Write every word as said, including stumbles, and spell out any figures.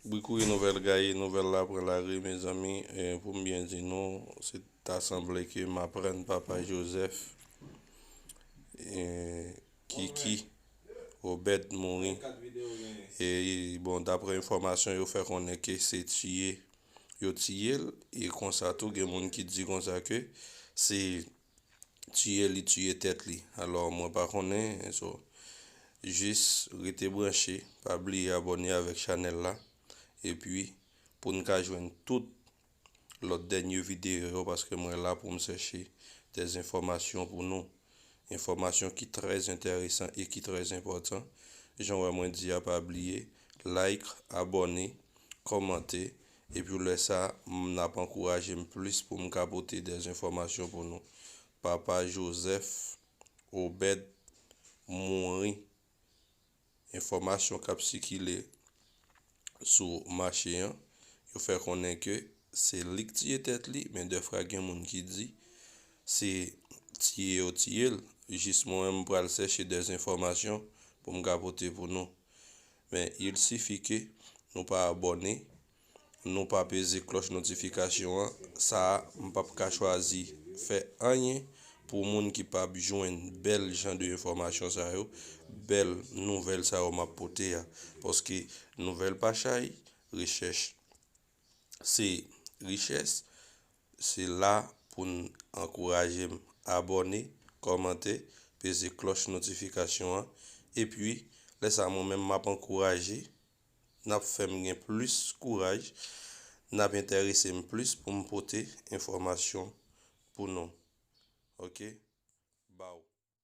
Bri kouri nouvèl gaye, nouvèl la pran lari, mezanmi. E, pou m byen di nou, se ta sanble ke m aprann Papa Joseph, e, Kiki, Obed mouri. E, bon, daprè enfòmasyon, yo fè konnen ke se tiye, yo tiye l. E konsa tou, gen moun ki di konsa ke se tiye li tiye tèt li. Alò, mwen pa konnen, so, jis rete branche, pa bliye abòne avèk chanèl la, epi pou n ka jwenn tout lòt dènye videyo yo, paske mwen la pou m chèche dè enfòmasyon pou nou. Enfòmasyon ki trè enteresan e ki trè enpòtan. Jan w wè mwen di a, pa bliye, like, abòne, kòmante, epi lè sa, m, n ap ankouraje m plis pou m ka pote dè enfòmasyon pou nou. Papa Joseph Obed mouri. Enfòmasyon k ap sikile sou mache an, yo fè konnen ke se li k tiye tèt li, men dèfwa gen moun ki di se tiye yo tiye l. Jis mwen menm, m pral chèche dè enfòmasyon pou m ka pote pou nou. Men il sifi ke nou pa abòne, nou pa peze klòch notifikasyon an, sa a, m p ap ka chwazi fè anyen pou moun ki p ap jwenn bèl jan de enfòmasyon sa yo, bèl nouvèl sa yo m ap pote a. Paske nouvèl pa chay, rechèch se richès. Se la pou n ankouraje m abòne, kòmante, peze klòch notifikasyon an. Epi, lè sa a, mwen menm m ap ankouraje, n ap fè m gen plis kouraj, n ap enterese m plis pou m pote enfòmasyon pou nou. Oke? Baw.